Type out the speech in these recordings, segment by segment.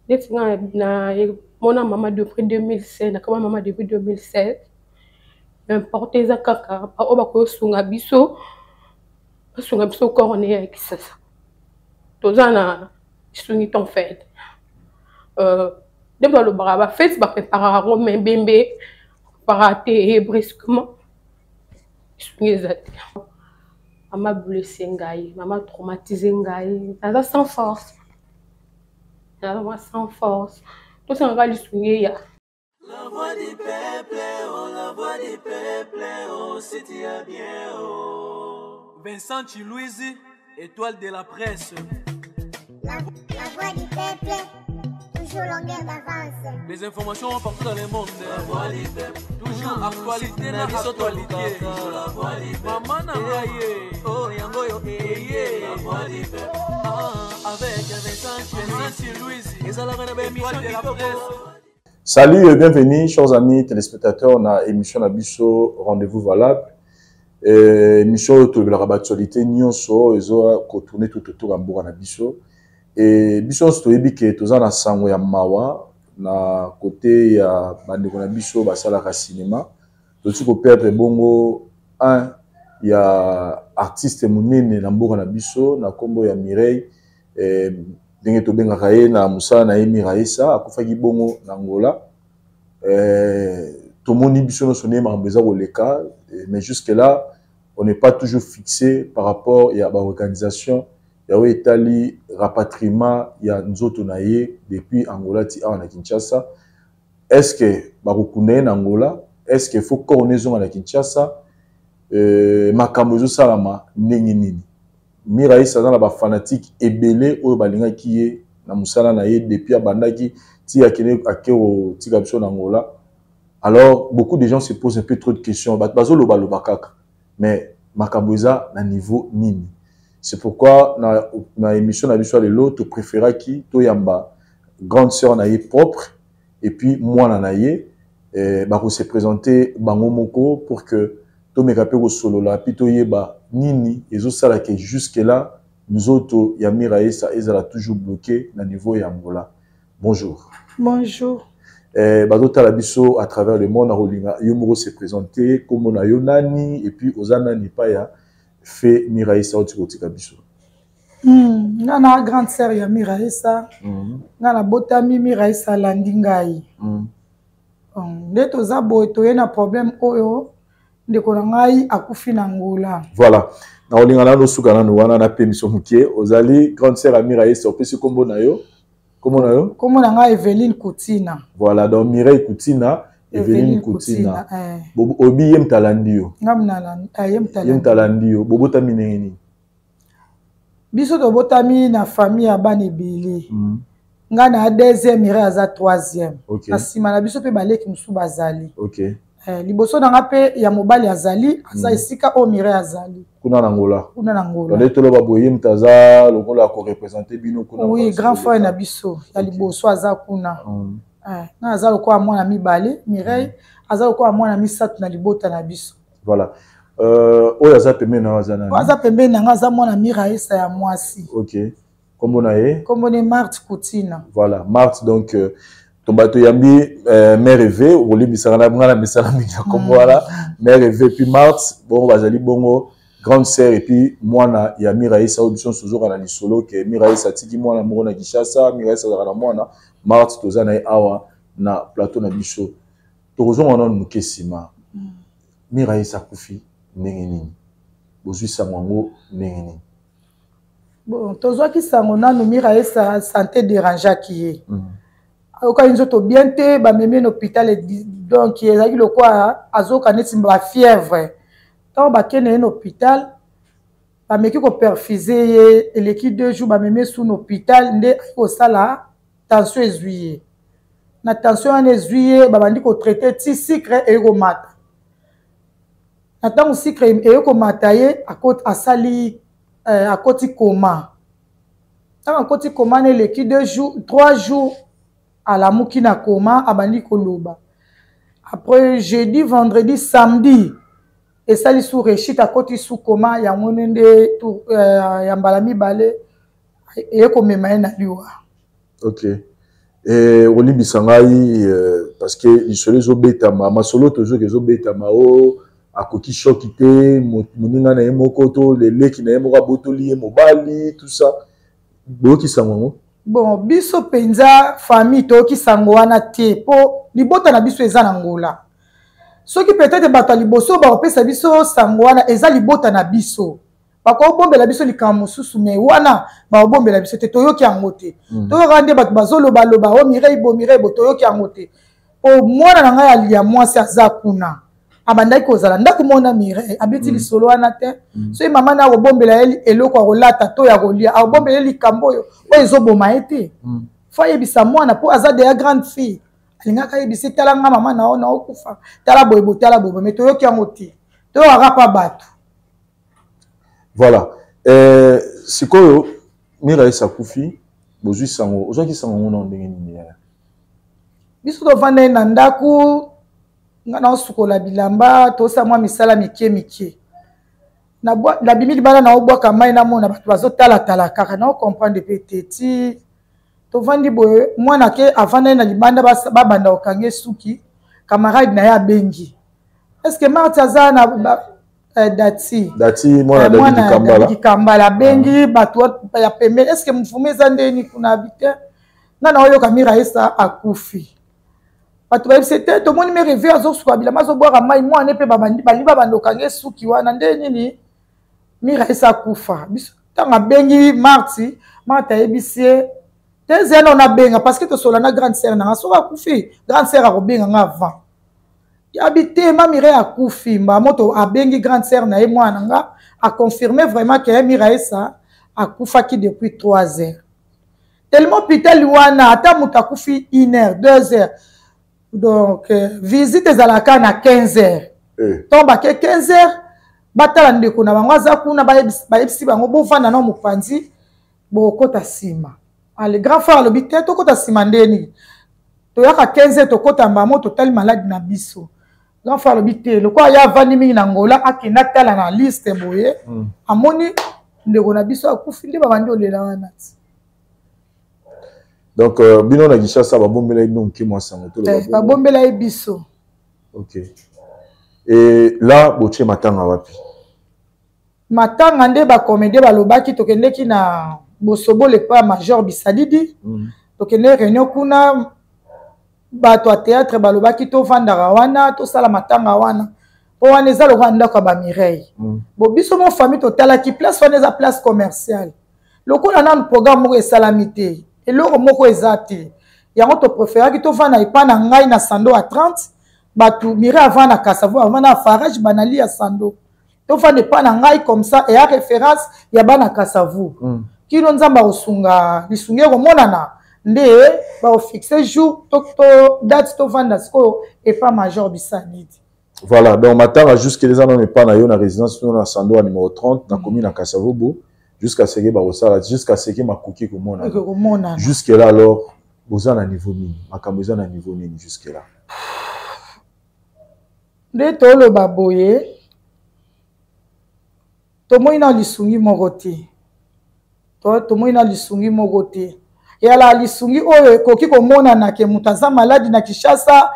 Neti nga na mona mama depuis 2016, nakaba mama depuis 2016. Importe eza kaka baoyo bakosunga biso, basunga biso corps ne ya Kisasa. Toza na lisungi te en fait. Nde balobaka ba fete bapreparaka yango, mais bembe preparaka te brusquement. Lisungi eza te. Mama blesse ngai, mama traumatise ngai, naza sans force. Naza sans force. Tosangaka lisungi eya. La voix du peuple, oh, la voix du peuple, oh, si tu as bien, oh. Vincent Chiluizi, étoile de la presse. La voix du peuple, toujours longueur d'avance. Les informations partout dans le monde. La voix du peuple, toujours actualité na actualité. La voix du peuple, maman na ngai ye. Oh, yango yo, eh, yeah. La voix du peuple, ah, avec Vincent Vincent Chiluizi, ezalaka na ba émission étoile de la kitoko. presse. Salut et bienvenue, chers amis téléspectateurs, na émission na biso Rendez-vous Valable. Émission oyo tolobelaka ba actualité nyonso ezo ko tourner tout autour ya mboka na biso. Et biso nyonso toyebi ke toza na sango ya mawa na côté ya bandeko na biso basalaka cinéma. Tosi ko perdre bongo un ya artiste monene na mboka na biso na kombo ya Mireille, ndenge tobengaka ye na mosala na ye Miraesa, akufaki bongo na Angola. Tomoni biso nyonso ndenge makambo eza koleka, mais jusque là on n'est pas toujours fixé par rapport ya ba organisation ya oyo etali rapatriement ya nzoto na ye depuis Angola ti awa na Kinshasa. Est-ce que bakokunda ye na Angola? Est-ce que faut corps ezonga na Kinshasa? Makambo ezosalama ndenge nini? Miraesa aza na ba fanatique ebele oyo balingaki ye na mosala na ye depuis abandaki ti akende ake kotika biso na Angola. Alors beaucoup de gens se posent un peu trop de questions, bato bazoloba loba kaka, mais makambo eza na niveau nini? C'est pourquoi na émission na biso ya lelo to préféraki toyamba grande sœur na ye propre et puis mwana na ye, bako se présenter bango moko pour que tomeka pe kosolola puis toyeba nini ezosala ke jusque là nzoto ya Miraesa ezala toujours bloqué na niveau ya Angola. Bonjour. Bonjour. Bazotala biso à travers le monde, akolinga yo moko se présenter, kombo na yo nani et puis oza nani pa ya fait Miraesa oti kotika biso. Nga na grande sœur ya Miraesa. Nga na botami Miraesa alandi ngai. Nde toza boye toye na problème oyo ndeko na ngai akufi na Angola. Voilà. Na olinga nano suka nano wana na pemiso moke, ozali grande sœur ya Miraesa, opesi kombo na yo? Kombo na yo? Kombo na ngai Evelyne Koutina. Voilà, donc Mireille Koutina, Evelyne Evelyne Koutina. Koutina, eh. Bobo, obi ye mtalandi yo. Nga mnalandi, ah, ye mtalandi. Ye mtalandi yo. Bobotami ndenge nini? Biso tobotami na famille ya bana ebele. Nga na deuxième, Mireille aza troisième. Na nsima na biso mpe baleki mosusu bazali. Liboso na nga mpe ya mobali azali, aza esika oyo Mireille azali. Kuna na Angola. Kuna na Angola. Nde toloba boye moto aza lokola ko représenter bino kuna. Oui, kwa grand Angola. frère na biso ya liboso aza kuna. Nga aza lokola mwana mibale, Mireille aza lokola mwana misato na libota na biso. Voilà. Oyo aza pembeni na yo aza nani? Oyo aza pembeni na nga aza mwana Miraesa ya mwasi. Kombo na ye? Kombo ne Marthe Koutina. Voilà, Marthe, donc to bato yambi mère Eve, okolimbisaka na nga na misala mingi ya kombo wana. Mère Eve puis Marthe, bongo bazali bongo grande sœur et puis mwana ya Miraesa oyo biso nyonso tozoka na lisolo ke Miraesa atiki mwana moko na Kinshasa, Miraesa azalaka na mwana, Marthe toza na ye awa na plateau na biso. Tokozonga nanu moke nsima. Miraesa akufi ndenge nini? Bozwi sango yango ndenge nini? Bon, tozwaki sango nanu Miraesa santé dérangeaki ye. Ayokaki nzoto bien te, bamemi ye na hôpital, donc ezalaki lokola azoyoka neti ba fièvre. Ntango bakende ye na hôpital, bameki koperfuse ye, eleki 2 jours, bamemi ye su na hôpital, nde ayaki kosala tension ezwi ye. Na tension wana ezwi ye, babandi kotraite ti sucre eye komata. Na ntango sucre eye komata ye, asali akoti coma. Ntango akoti coma na eleki 2 jours, 3 jours, alamuki na coma, abandi koloba. Après jeudi, vendredi, samedi, esali sous rechute, akoti sous coma, yango nde tour ya mbala mibale eye komema ye na liwa. Ok. Eh, olimbisa ngai euh, parce que lisolo ezobetama, masolo tozoki ezobetama o oh, akoki shoki te, moninga na ye moko to leleki na ye moko abotoli ye mobali, tout ça. Boyoki sango yango? Bon, biso mpenza famille toyoki sango wana te, mpo libota na biso eza na Angola. Soki peut-être bato ya liboso bakopesa biso sango wana, eza libota na biso. Bakobombela biso likambo mosusu, mais wana bakobombela biso te, toyoki yango te. Toyoka nde bato bazolobaloba o Mireille bo, Mireille bo, toyoki yango te. Po mwana na ngai ya mwasi aza kuna, abandaki kozala ndako mona Mireille abeti lisolo wana te. Soki mama na akobombela ye eloko ya kolata to ya kolia, akobombela ye likambo oyo oyo ezoboma ye te. Fo ayebisa mwana, mpo aza deya grande fille, alingaka ayebisa: tala nga mama na yo naokufa, tala boye bo, tala boye bo. Mais toyoki yango te, toyokaka mpa bato. Voilà. Euh, sikoyo Miraesa akufi, bozwi sango, ozwaki sango ngo na ndenge nini yaya? Biso tovanda ye na ndako, nga naosukola bilamba, tosala mwa misala mike mike. Nabimi libala, naobwaka mai, namona bato bazotalatala kaka, naocomprendre mpe te. Ti tovandi boye, mwana ke avanda ye na libanda, babanda kokanga suki, camarade na ye abengi: est ce que Marti aza na dati? Dati, mwana Davidi Kambala. Davidi Kambala abengi bato ya pembeni: est ce que mofumu eza ndeni kuna? Abi te, nga na oyoka Miraesa akufi. Bato bayebisi te, tomoni Mereve azosuka bilamba, azobwaka mai, mwana mpe bali babanda okanga esuki wana nde nini, Miraesa akufa. Biso ntango abengi Marti, Marti ayebisi ye te, ezala na nabenga parce que tosola na grande sœur nanga, soki akufi, grande sœur akobenga nga avant. Yabi te, ma Mireille akufi. Mba moto abengi grande sœur na ye, mwana nga aconfirme vraiment ke Miraesa akufaki depuis 3 heures. Tellement hôpital wana, ata moto akufi 1 heure, 2 heures, donc visite ezalaka na 15 heures. Ntongo bake 15 heures, batala ndeko na bango aza kuna, bayebisi bango: bovanda na mopanzi, bokota nsima. Ale grand frère alobi te, tokota nsima ndeni? Toyaka 15 heures, tokota mbamo, totali maladi na biso. Grand frère alobi te, lokola ye avandi mingi na Ngola, akende atala na liste boye, amoni ndeko na biso akufi, nde babandi olela wana ti. Donc bino na Kinshasa babombela ye bino moke mwa sango? Babombela ye biso. Ok, et là botie matanga wapi? Matanga nde bacomédien balobaki, tokendeki na Bosobolo epa major Bisadidi. Tokende réunion kuna, bato ya théâtre balobaki tovandaka wana, tosala matanga wana, mpo wana eza lokola ndako ya baMireille. Bo biso mo famille totalaki place wana eza place commerciale, lokola nanu programme moko esalami te, eloko moko eza te, yango topréféraki tovanda epa na ngai na Sando ya 30. Bato Mireille avant na Kasavu, avant na Farage, banali ya Sando, tofanda epa na ngai, comme ça eya référence ya bana Kasavu. Kino Nzambe akosunga, lisungi ekomonana, nde bakofixe jour to date, tovanda sikoyo epa major Bisanidi. Voilà, donc matanga jusque eza nano epa na yo na résidence no na Sando ya numéro 30 na commune na Kasavubu, jusqu'à ce que bakosala, jusqu'à ce que makoki komona. Ekomonana. Jusque là alors, boza na niveau nini? Makambo eza na niveau nini jusque là? Nde toloba boye, tomoi na lisungi moko te, tomoi na lisungi moko te. Eyala lisungi oyo ekoki komonana ke moto aza maladi na Kinshasa,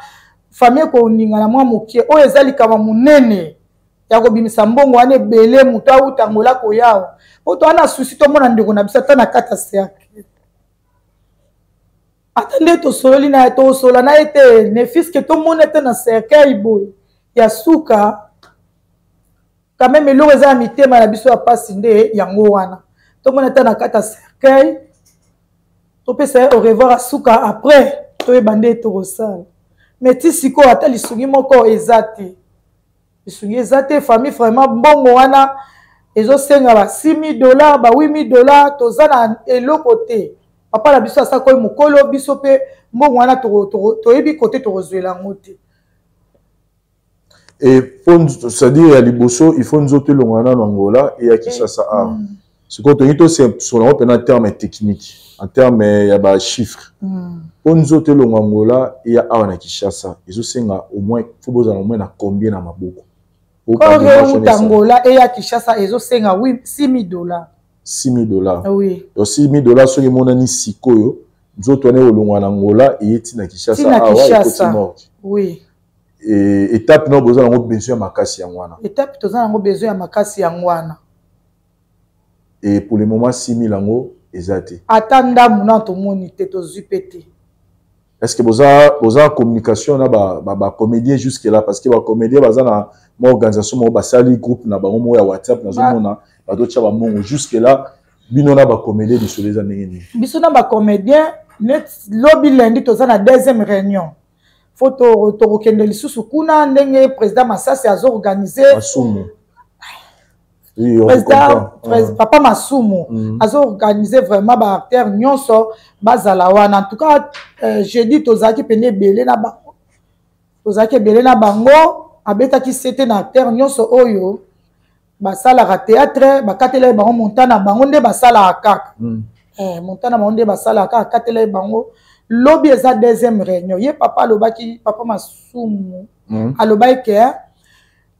famille ekoningana mwa moke. Oyo eza likambo monene ya kobimisa mbongo wana ebele, moto auta Ngola koyawa, po toa na susi tomona ndeko na biso ata na kati ya cercle, ata nde tosololi na ye, tosola na ye te, ne fiske tomona te na cercueil boye ya suka. Quand même eloko eza ya mitema na biso ya mpasi nde yango wana, tomona ata na kati ya cercueil, topesa ye au revoir asuka, après toyeba nde tokosala. Mais ti sikoyo ata lisungi moko eza te, lisungi eza te. Famille vraiment, mbongo wana ezosenga ba 6000 dollars, ba 8000 dollars, toza na eloko te. Papa na biso asakoi mokolo, biso mpe mbongo wana toyebi kote tokozwela yango te. Et c'est-à-dire ya liboso, il faut nzoto elongwa nano Angola eya Kinshasa awa. Sikoyo tolingi tosola yango mpena en terme technique, en terme ya bachiffre. Mpo nzoto elongwa Angola eya awa na Kinshasa, ezosenga au moins faut bozala au moins na combien na maboko? Corps euta Angola eya Kinshasa, ezosenga 6000 dollars. 6000 dollars? Oui. Donc 6000 dollars, soki emonani sikoyo, Nzoto wana ekolongwa na Angola eye ti na Kinshasa awa ekoti morgue. Oui. Et étape no boza nango besoin ya makasi yango wana. Étape toza nango besoin ya makasi yango wana. Et pour le moment 6000 yango eza te. Ata ndambu na tomoni te, tozwi pe te. Est-ce que boza boza communication na ba ba, ba comédien jusque là? Parce que ba comédien baza na mwa organisation moko, basali groupe na bango moko ya WhatsApp, nazomona bazotia ba mbongo jusque là. Bino na ba comédien lisolo eza ndenge nini? Biso na ba comédien net lobi lundi toza na deuxième réunion. Faut tokokende lisusu kuna ndenge président Masasi azo organiser. Masumu. Oui, on président, comprend. Papa Masumu azo organiser vraiment ba acteurs nyonso bazala wana. En tout cas, jeudi tozalaki pene ebele na bango. Tozalaki ebele na bango, abetaki sete na acteur nyonso oyo basalaka théâtre, bakatela ye bango montant na bango nde basalaka kaka. Montant na bango nde basalaka kaka, akatela ye bango. Lobi eza deuxième réunion. Ye papa alobaki, papa Masumu alobaki ke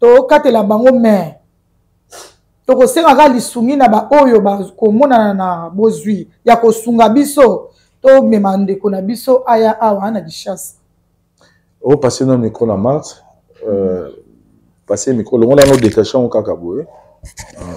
tokatela bango, mais tokosengaka lisungi na ba oyo bakomonana na bozwi ya kosunga biso, tomema ndeko na biso aya awa na Kinshasa. O passer na micro na Marthe, passer micro longola no détacher on kaka boye.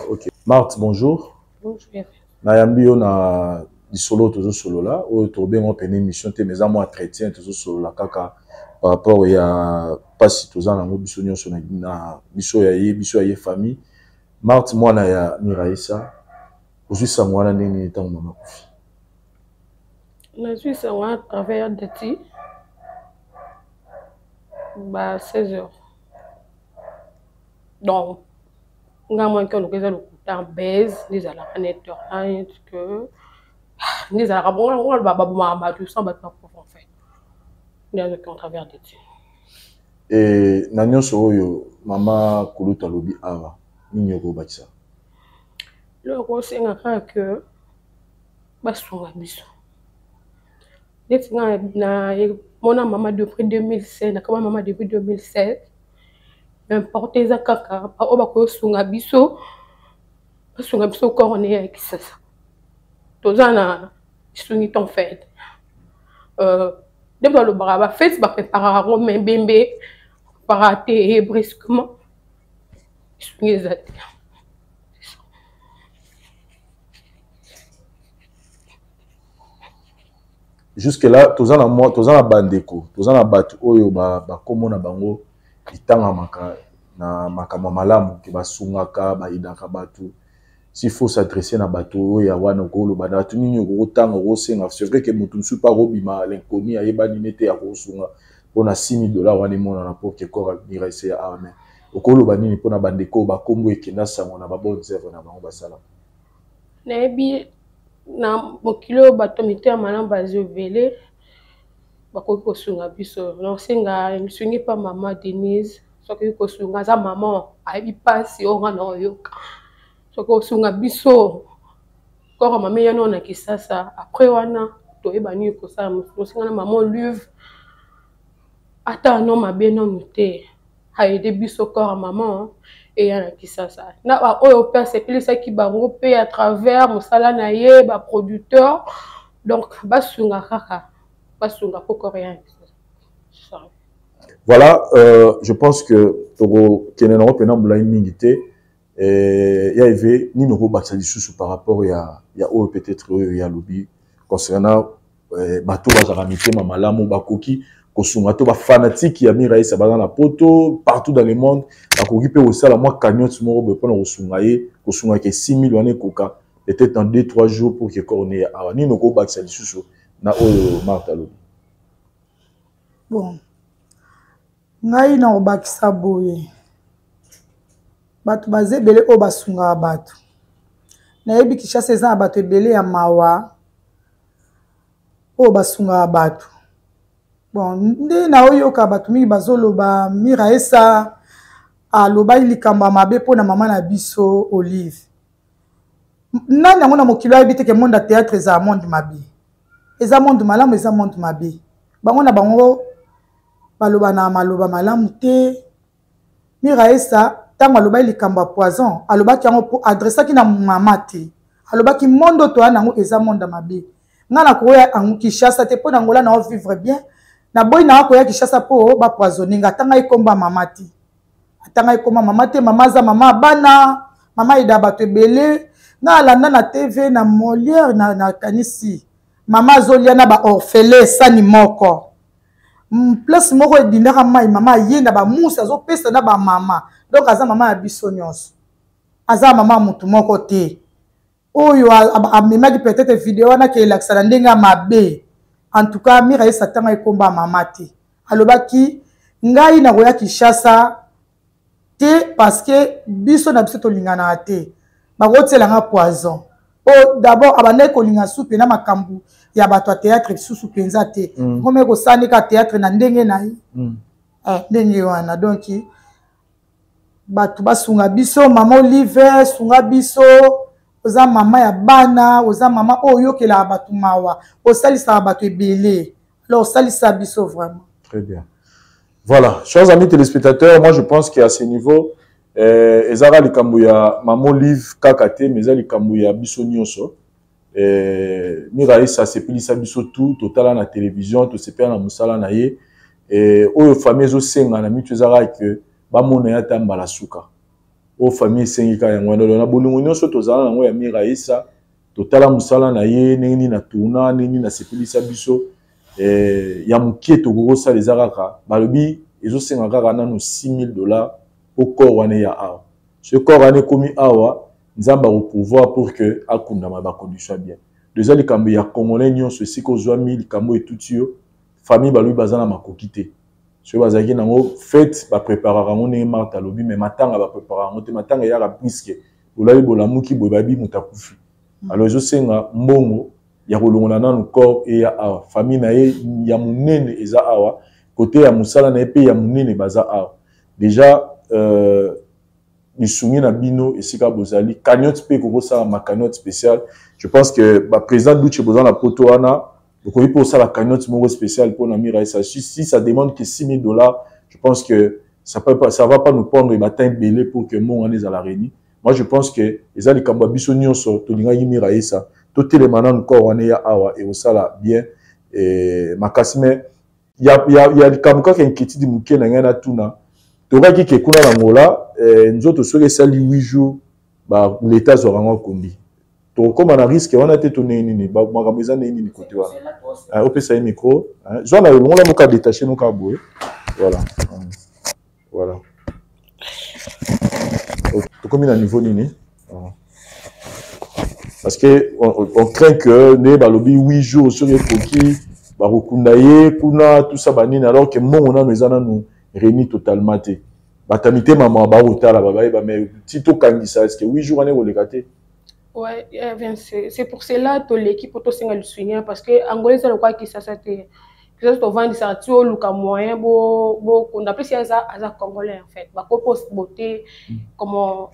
OK. Marthe, bonjour. Bonjour. Nayambi yo na lisolo tozo solola oyo tobenga pene émission te, mais eza mwa entretien tozo solola kaka par rapport ya pasi toza nango biso nyonso na biso ya ye, biso ya ye famille. Marthe, mwana ya Miraesa, ozwi sango wana ndenge nini ntango mama akufi? Nazwi sango wana à travers Dati ba 16 heures. Donc nga mwa ki oloka eza lokuta baise nde ezalaka na internet que nde ezalaka bongo, yango wana babomaka bato sans bato bakufa en fait. Nde azoki en travers Dati. Et na nyonso oyo mama Kulutu alobi awa, nini okobakisa? Eloko osenga kaka ke basunga biso. Neti nga na mona mama depuis 2007, nakaba mama depuis 2007. N'importe eza kaka ba oyo bakosunga biso, basunga biso corps ne ya Kinshasa. Toza na lisungi ton fait. Nde balobaka ba fête ba préparaka yango, mais bembe préparaka te et brusquement lisungi eza te. Jusque là toza na moi, toza na bandeko, toza na bato oyo bakomona bango etangamaka na makambo ya malamu ke basungaka, bayidaka bato. S'il faut s'adresser na bato oyo ya wana, okoloba na bato nini okotanga, okosenga. C'est vrai que moto mosusu mpe akobima l'inconnu, ayebani nete ya kosunga mpona 6000 $ wana emonana pour que corps Miraesa ya awa. Mais okoloba nini mpona bandeko oyo bakombo ekenda sango na ba bonnes œuvres na bango basala? Nayebi na mokili oyo bato mitema malamu baza ebele, bakoki kosunga biso. Naosenga lisungi mpa mama Denise, soki kosunga aza mama ayebi mpasi oyo nga na oyoka, soki osunga biso koro mama eya nao na Kinshasa, après wana toyeba nini kosala. Mosenga na mama Olive ata no mabe nanu te, aide biso koro mama eya na Kinshasa. Na ba oyo mpe asepelisaki bango mpe à travers mosala na ye ba producteur, donc basunga kaka, basunga po koro eya na Kinshasa. Voilà, je pense que tokokende nango mpena molai mingi te. Ya eve nini okobakisa lisusu par rapport ya oyo peut-être oyo ya lobi concernant bato bazalaka mitema malamu bakoki kosunga to bafanatike ya Miraesa baza na poto partout dans le monde, bakoki mpe kosala mwa cagnotte moko boye mpona kosunga ye, kosunga ke 6000 wana ekoka peut-être dans 2-3 jours pour que corps ne ya awa. Nini okobakisa lisusu na oyo Marthe alobi? Bon, ngai na kobakisa boye, bato baza ebele oyo basungaka bato. Nayebi Kinshasa eza na bato ebele ya mawa oyo basungaka bato. Bon, nde naoyoka bato mingi bazoloba Miraesa alobaki likambo ya mabe mpona mama na biso Olive. Nani yango na mokili ayebi te ke monde ya théâtre ezala monde mabe, eza monde malamu, eza monde mabe. Bango na bango baloba na maloba malamu te. Miraesa ntango alobaki likambo ya poison, alobaki yango po adressaki na mama te, alobaki monde oyo toya nango eza monde ya mabe. Nga nakoya Kinshasa te mpo na Angola na vivre bien. Naboyi na koya Kinshasa mpo bapoisonne nga. Ata ngai komba mama te. Ata ngai komba mama te. Mama aza mama bana. Mama eda bato ebele. Nga alanda na TV na Molière na, na kanisi. Mama azolia na ba orphelin sani moko. Place moko edindaka mai mama aye na ba mousse azopesa na ba mama. Donc aza mama ya biso nyonso. Aza mama mutu moko te. Oyo amemaki peut-être vidéo wana ke elakisa na ndenge ya mabe. En tout cas Mira ye satanga ekomba mama te. Alobaki ngai nakoya Kinshasa te parce que biso na biso tolinganaka te. Bakotiela nga poison. Oh, d'abord abandaki kolinga supe na makambo ya bato ya théâtre susu penza te. Ngome kosanika théâtre na ndenge na ye. Ndenge wana donc bato basunga biso, mama Olive sunga biso, oza mama ya bana, oza mama oyo oyokelaka bato mawa, osalisaka bato ebele. Alors osalisa biso vraiment. Très bien. Voilà, chers amis téléspectateurs, moi je pense qu'à ce niveau ezaka likambo ya mama Olive kaka te, mais eza likambo ya biso nyonso. Miraesa sepelisa biso tout, totala na télévision, tosepela na mosala na ye. Oyo famille ezosenga na mitu ezaka que bamona ye ata mbala suka. Oyo famille esengi kaka yango wana. Na bolingo nyonso tozala nango ya Miraesa, totala mosala na ye ndenge nini na tourna, ndenge nini asepelisa biso. Ya mokie tokokosala eza kaka balobi ezosenga kaka nano 6000 $ po corps wana ya awa. Ce corps wana ekomi awa, Nzambe akopouvoir pour que akundama ba condition bien. Eza likambo ya congolais nyonso esika ozwami likambo etuti yo, famille balobi baza na makoki te. Soki bazalaki nango fête bapréparaka yango ndenge Marthe alobi, mais matanga bapréparaka yango te. Matanga eyaka puisque bolali bolamuki boye bayebi moto akufi. Alors ezosenga mbongo ya kolongola nanu corps eya awa. Famille na ye ya monene eza awa, côté ya mosala na ye mpe ya monene baza awa déjà. Lisungi na bino esika bozali, cagnotte mpe ekokosalama, cagnotte spéciale. Je pense que baprésident Duche boza na poto wana, bokoki mpe kosala cagnotte moko spéciale mpona Miraesa. Si ça demande que 6000 $, je pense que ça peut pas, ça va pas nous prendre batin ebele pour que mbongo wana ezala réuni. Moi je pense que eza likambo ya biso nyonso tolingaki Miraesa, totelema nanu corps wana eya awa, ekosala bien makasi. Mais ya likambo kaka inquiétude moke na ngai natuna, tokaki ke kuna na Angola, nzoto soki esali 8 jours, ba l'état azwaka yango akondi. Tokokóma na risque wana te to ndenge nini? Makambo eza ndenge nini kote wana? Opesa ye micro, zwa na yo, longola moka, détaché noka boye. Voilà, tokomi na niveau nini? Parce que on craint que nde balobi 8 jours soki ekoki, bakokunda ye kuna, tout ça banini, alors que mbongo nano eza nanu réuni totalement te. Bato ya mitema mawa bakotala, babayeba, mais ti tokangisa, est ce que 8 jours wana ekoleka te? Ouais, eh, c'est pour cela to l'équipe to senga le souvenir, parce que Angola eza lokola Kinshasa te. Kinshasa tovandisaka ti oluka moyen bo bokunda mpesi aza congolais en fait, bakopos bote comment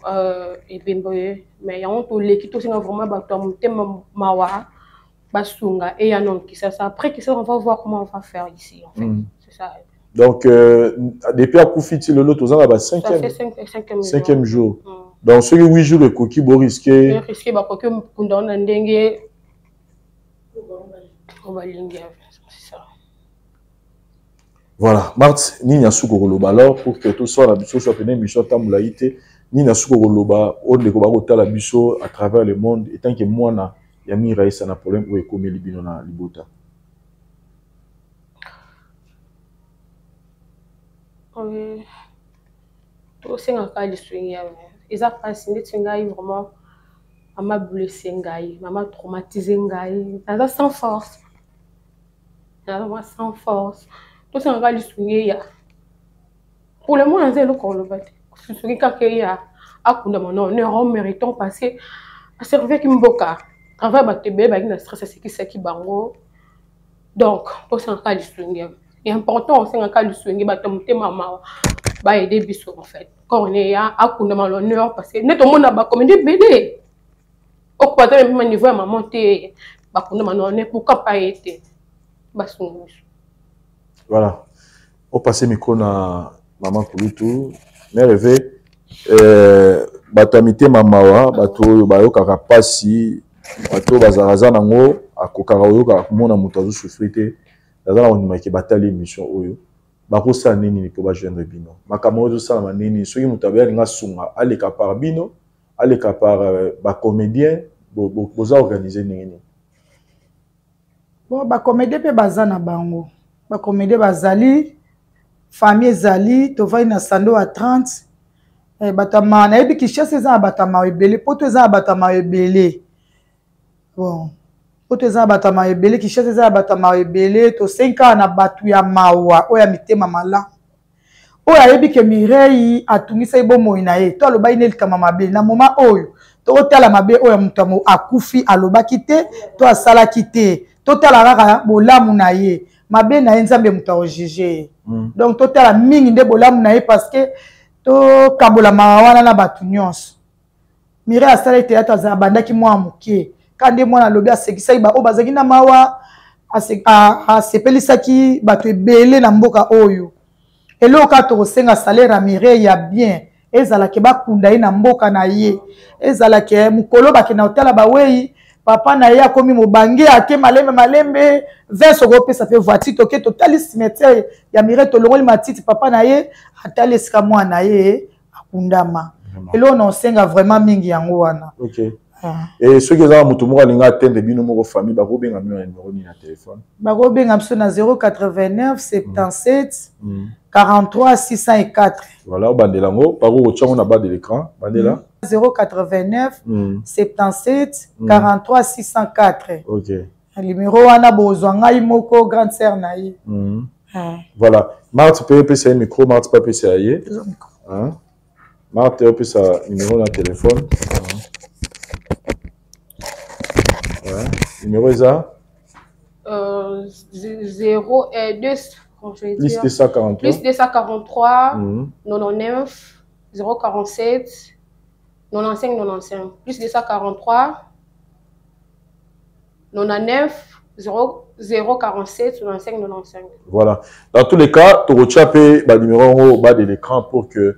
ebembe. Mais yango toleki tosenga vraiment bato ya motema mawa basunga eya non Kinshasa. Après Kinshasa, on va voir comment on va faire ici en fait. C'est ça. Donc depuis akufi ti lelo toza na ba cinquième, cinquième jour. Donc soki 8 jours ekoki, borisque risque bakoki kunda na ndenge oyo balingi, c'est ça. Voilà, Marthe, nini asuki koloba alors pour que tosala biso so pene émission atambola ye te? Nini asuki koloba oyo ndeko bakotala biso à travers le monde, etant que mwana ya Miraesa na problème oyo ekomeli bino na libota? Tosengaka lisungi ya eza mpasi ndeti ngai vraiment, mama blesse ngai, mama traumatise ngai, naza sans force, naza vraiment sans force. Tosengaka lisungi eya. Pour le moment naza eloko koloba te, soki kaka eya akundama na honneur en méritant, parce que aservaki mboka, travail bato ebele bazalaki na stress, asekisaki bango. Donc tosengaka lisungi ya important, osengaka lisungi bato ya motema mawa baaider biso en fait, corps eya akundama l'honneur, parce que nde tomona bacomédie ebele okoka te mema niveau ya mama te, bakundama na honneur, pourquoi pas ye te? Basunga biso. Voilà, opasse micro na mama kulutu mère Eve. Bato ya mitema mawa, bato oyo bayokaka mpasi, bato oyo bazalaka za nango. Akokaka koyoka komona moto azosouffrir te. Naza na kondima ke batali émission oyo, bakosala nini mpo bajoindre bino? Makambo oyo ezosalama nini? Soki moto abe alinga asunga, aleka par bino, aleka par bacomédien, boza organise ndenge nini? Bon, bacomédien mpe baza na bango, bacomédien bazali, famille ezali, tovandi na sando ya 30. Bato ya mawa, nayebi Kinshasa eza na bato ya mawa ebele, poto eza na bato ya mawa ebele. Bon, poto eza na bato ya mawa ebele, Kinshasa eza na bato ya mawa ebele. Tosengi kaka na bato ya mawa oyo ya mitema malamu, oyo ayebi ke Mireille atungisaki bomoi na ye to alobaki ne likama mabe na moma oyo, tokotala mabe oyo moto akufi alobaki te to asalaki te, totala kaka bolamu na ye. Mabe na ye, Nzambe moto akojuge ye. Donc totala mingi nde bolamu na ye, parce que tokabola mawa wana na bato nyonso. Mireille asalaki théâtre, azala abandaki mwana moke, ka nde mwana alobi, asekisaki baoyo bazalaki na mawa, asepelisaki bato ebele na mboka oyo. Eloko kaka tokosenga, salaire ya Mireille ya bien ezalaki bakunda ye na mboka na ye, ezalaki mokolo bakenda kotala bawei. Papa na ye akomi mobange, ake malembe malembe. Vince okopesa mpe voiture, toke totali cimetière ya Mireille, tolongoli matiti, papa na ye atali esika mwana na ye akundama. Eloko na osenga vraiment mingi yango wana. Okay. Ah. E soki eza moto moko alingi atteindre bino moko famille, bakobenga bino na numéro nini ya telefone? Bakobenga biso na 089 77 43 604. Voilà, obandela yango, bakokotia yango na bas de l'écran, bandela. 089 77 43 604. Ok. Numéro wana bozwa ngai moko, grande sœur na ye. Ah. Voilà, Marthe mpe opesa ye micro, Marthe mpe apesa ye. Marthe, opesa numéro na téléphone. Ouais. Numéro eza? 0 2, plus 243. Plus 243 99 047 95 95. Plus 243 99 0 047 95 95. Voilà. Dans tous les cas, tokotia mpe banuméro yango au bas de l'écran pour que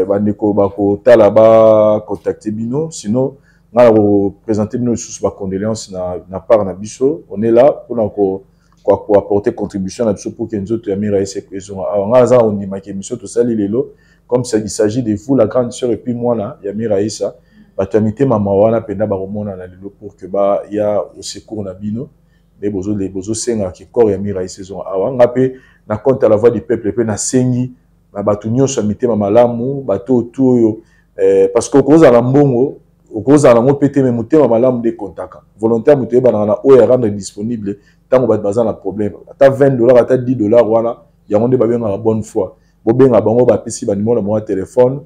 bandeko bakotala bacontacte bino. Sinon nga na koprésente bino lisusu bacondoléance na part na biso. On est là mpona koapporter contribution na biso pour que nzoto ya Mira ezonga awa. Nga naza na kondimaki émission tosali lelo, comme ça, il s'agit de vous, la grande sœur, et puis mwana ya Miraisa, bato ya mitema mawa wana mpenza bakomonana lelo pour que baya au secours na bino nde bozosengaka corps ya Miraisa ezonga awa. Nga mpe na compte ya La Voix du Peuple mpe nasengi na bato nyonso ya mitema malamu, bato oyo tu oyo, parce que okozala mbongo, okozala nango mpe te, me motema malamu nde kontaka. Volontaire moto oyebanaka na oyo ya rendre disponible ntango bato baza na problème, ata 20 dollars, ata 10 dollars, wana yango nde babengaka bonne foi. Bobenga bango, bapesi banimero na bango ya telefone,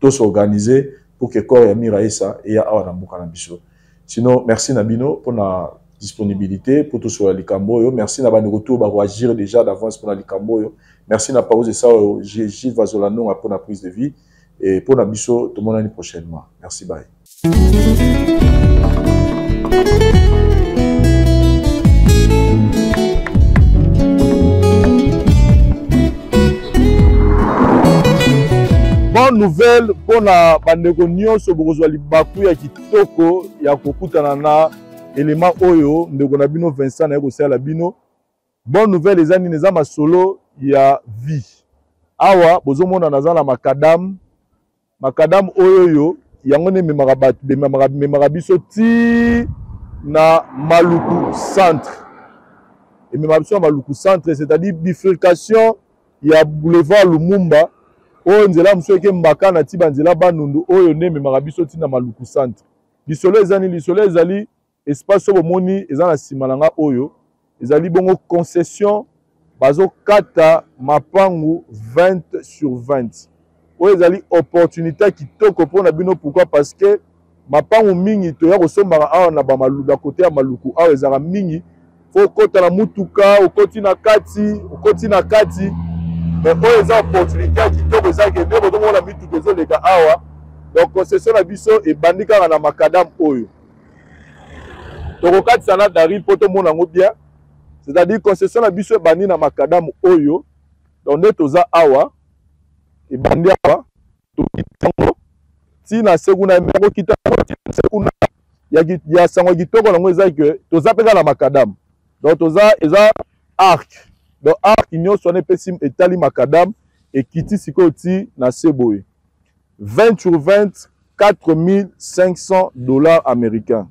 tos'organiser pour que corps ya Miraesa eya awa na mboka na biso. Sinon, merci na bino mpona disponibilité mpo tosola likambo oyo. Merci na bandeko to bakoagir déjà d'avance mpona likambo oyo. Merci na Pause esa oyo Gilles Vazola Nonga mpona prise de vie et mpona biso. Tomonani prochainement. Merci, bye. Bonne nouvelle mpona bandeko nyonso, bokozwa libaku ya kitoko ya kokutana na elema oyo ndeko na bino Vincent naye kosalela bino. Bonne nouvelle eza nini? Eza masolo ya vie. Awa bozomona naza na makadam, makadam oyo oyo yango nde ememaka bato, memaka biso ti na Maluku centre, ememaka biso na Maluku centre, c'est-à-dire bifurcation ya boulevard Lumumba, oyo nzela mosusu eke Mbaka na ti banzela Bandundu, oyo nde ememaka biso ti na Maluku centre. Lisolo eza nini? Lisolo ezali espace oyo bomoni eza na nsima na nga oyo ezali bongo concession, bazokata mapangu 20 sur 20. Oyo ezali opportunité kitoko mpona bino. Pourquoi? Parce que mapangu mingi toya kosombaka awa na bamaluku, kote ya Maluku awa, ezalaka mingi fo okota na mutuka, okoti na kati, okoti na kati. Mais oyo eza opportunité ya kitoko, eza ke nde bozomona mituka ezoleka awa. Donc concession na biso ebandi kaka na makadam oyo tokokatisa na Daril mpo tomona yango bien, c'est-à-dire concession na biso ebandi na makadamu oyo. Donc nde toza awa, ebandi awa, tokita yango ntina se kuna, me kokita yango ntina se kuna. Ya, ya sango kitoko nango eza ke toza mpe kaka na makadam. Donc toza eza arc. Donc arc nyonso wana epesi etali makadam ekiti sikoyo ti na se boye. 20 sur 20 4500 dollars américains.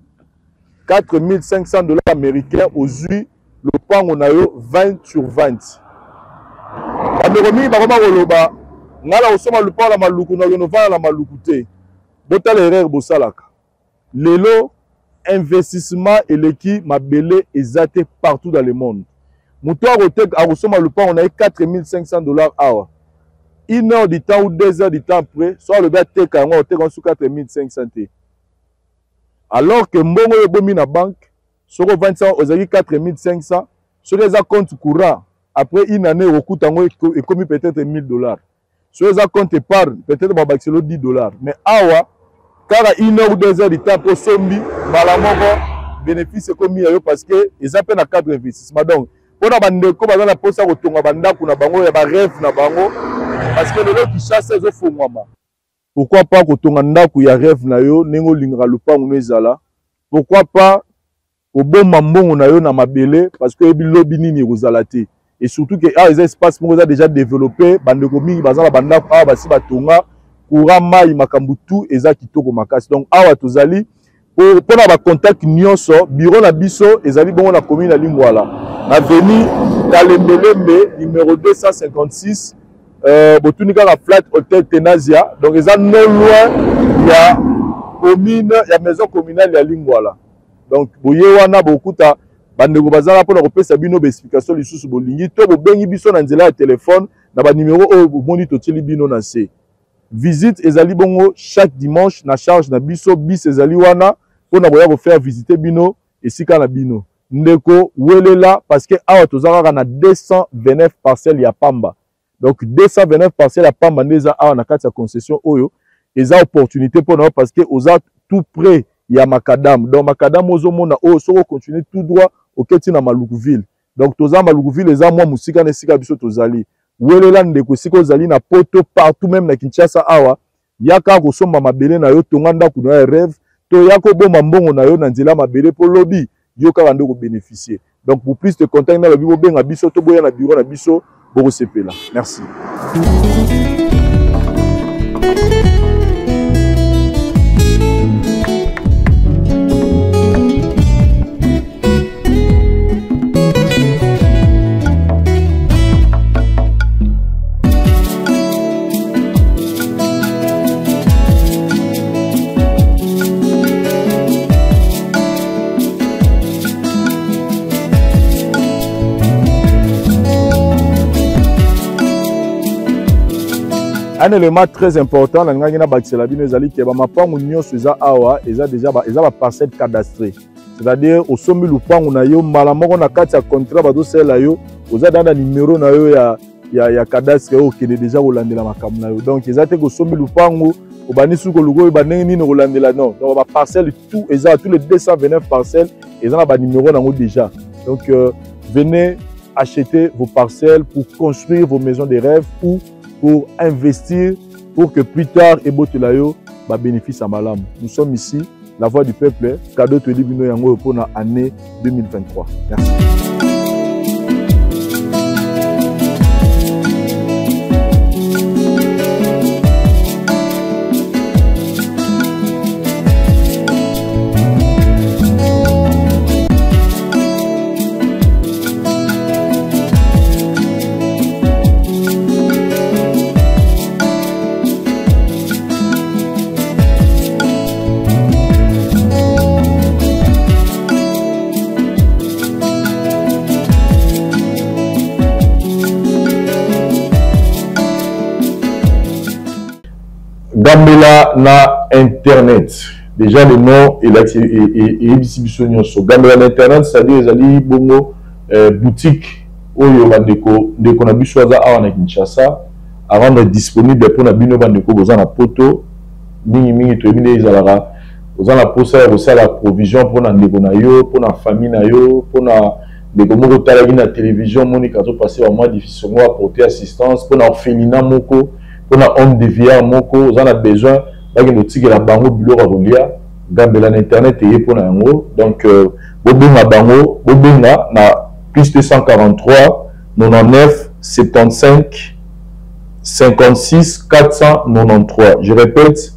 4500 dollars américains ozwi lopango na yo 20 sur 20. Bandeko mingi bakoma koloba ngai na kosomba lopango na maluku na okende ovanda na maluku te. Botala erreur bosalaka. Lelo investissement eleki mabele eza te partout dans le monde. Moto akoteka akosomba lopango na ye 4500 dollars awa. Une heure du temps ou deux heures du temps après, soit alobi ateka yango akoteka yango su 4500 te. Alors que mbongo oyo ebomi na banque, soki ovandisa ozalaki 4500, soki eza compte courant, après une année okokuta yango ekomi peut-être 1000 dollars. Soki eza compte épargne, peut-être babakiselo 10 dollars. Mais awa kaka une heure ou deux heures du temps po sombi mbala moko bénéfice ekomi ya yo parce que eza mpe na cadre investissement. Donc mpona bandeko baza na mposa kotonga bandako na bango ya ba rêve na bango, parce que lelo Kinshasa ezofongwama, pourquoi pas kotonga ndako ya rêve na yo ndenge olingaka lopango no ezala, pourquoi pas kobomba mbongo na yo na mabele parce que oyebi lobi nini ekozala te. Et surtout que awa eza espace moko eza déjà développé, bandeko mingi baza na bandako awa basi batonga, courant, mai, makambo tout eza kitoko makasi. Donc awa tozali mpona ba contact nyonso, bureau na biso ezali bongo na commune ya Lingwala, na avenue Kalembelembe numéro 256, botuni kaka flat hotel Tenasia. Donc eza non loin ya commune ya maison communale ya Lingwala. Donc boye wana bokuta bandeko bazala mpona kopesa bino ba explication lisusu bolingi, to bobengi biso na nzela ya telefone na ba numéro oyo bomoni totieli bino na se. Visite ezali bongo chaque dimanche na charge na biso, bis ezali wana mpona koya kofaire visiter bino esika na bino. Ndeko welela parce que awa toza kaka na 229 parcelles ya pamba. Donc 229 parcelles ya pamba nde eza awa na kati ya concession oyo eza opportunité mpona yo parce que oza tout près ya macadam. Donc macadam ozomona oyo soki ocontinue tout droit oketi na Maluku ville. Donc toza Maluku ville eza mwa mosika na esika biso tozali. Welela ndeko esika ozali na poto partout même na Kinshasa awa, yaka kosomba mabele na yo, tonga ndako na yo ya rêve, to yaka kobomba mbongo na yo na nzela mabele po lobi yo kaka nde kobénéficier. Donc pour plus de contact na lobi bobenga biso to boya na bureau na biso bokosepela. Merci. Un élément très important nalingaki nabakisela bino ezali ke bamapangu nyonso eza awa eza déjà eza ba parcelle cadastrée, c'est-à-dire osombi lupangu na yo mbala moko na kati ya contrat bazosalela yo, oza danda numéro na yo ya cadastre oyo okende déjà kolandela makambo na yo. Donc eza te kosombi lupangu obandi suki koluka oyo bandenge nini kolandela, non. Donc ba parcelle tout eza, tous les 229 parcelles eza na ba numéro nango déjà. Donc venez acheter vos parcelles pour construire vos maisons de rêve ou pour investir pour que plus tard ebotela yo ba bénéfice ya malamu. Nous sommes ici, la voix du peuple, cadeau toyebi bino yango pour na année 2023. Merci. Gambela na internet. Déjà le nom eyebisi biso nyonso. Gambela na internet, c'est-à-dire ezali bongo boutique oyo bandeko ndeko na biso aza awa na Kinshasa à rendre disponible pour na bino bandeko boza na poto mingi mingi toyebi nde ezalaka oza na posa ya kosala provision pour na ndeko na yo, pour na famille na yo, pour na ndeko moko otalaki na télévision monika azopase ba mois difficile ngo apporter assistance pour na orphelinat moko, pour na homme de vieillard moko oza na besoin bakende kotikela bango biloko ya kolia. Gambela na internet eye mpo na yango. Donc bobenga bango, bobenga na plus 243 99 75 56 493. Je répète,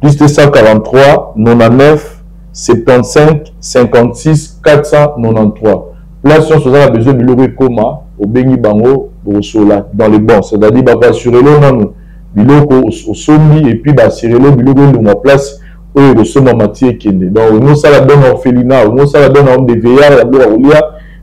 plus 243 99 75 56 493. Place nyonso oza na besoin biloko ekoma, obengi bango, bokosola dans le bon, c'est-à-dire bakoassurelo nanu biloko osombi et puis baassurelo biloko elongwa place oyo ekosombama ti ekende. Donc olingi osala don orphelinat, olingi osala don na homme de veillard ya biloko ya kolia,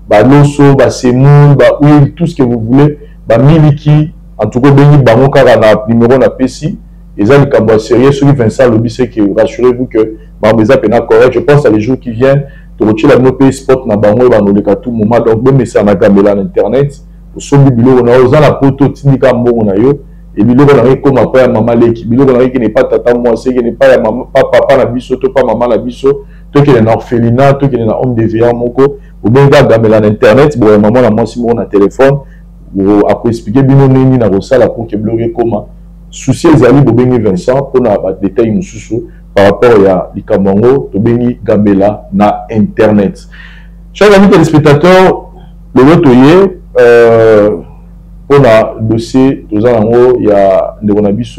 baloso, basemoule, bahuile, tout ce que vous voulez, bamiliki, en tout cas obengi bango kaka na numéro napesi. Eza likambo ya sérieux. Soki Vincent alobi, c'est que rassurez-vous que bango eza pena correct. Je pense à les jours qui viennent, tokotiela bino mpe spot na bango oyo banoleka tout moment. Donc bomesana na Gambela na internet, osombi biloko na yo, oza na poto, otindika mbongo na yo e biloko na yo ekóma pa ya mama leki, biloko na yo ekende pa tata mwasi, ekende pa ya mama, pa papa na biso to pa mama na biso, tokende na orphelinat, tokende na homme de veillard moko. Obengi kaka Gambela na internet, boya mama na mwasi moko na telefone, akoexpliquer bino ndenge nini na kosala pour que biloko ekóma. Souci ezali, bobengi Vincent mpona badetail mosusu par rapport ya likambo yango. Tobengi Gambela na internet. Chers amis téléspectateurs, lelo toye mpona dossier toza nango ya ndeko na biso.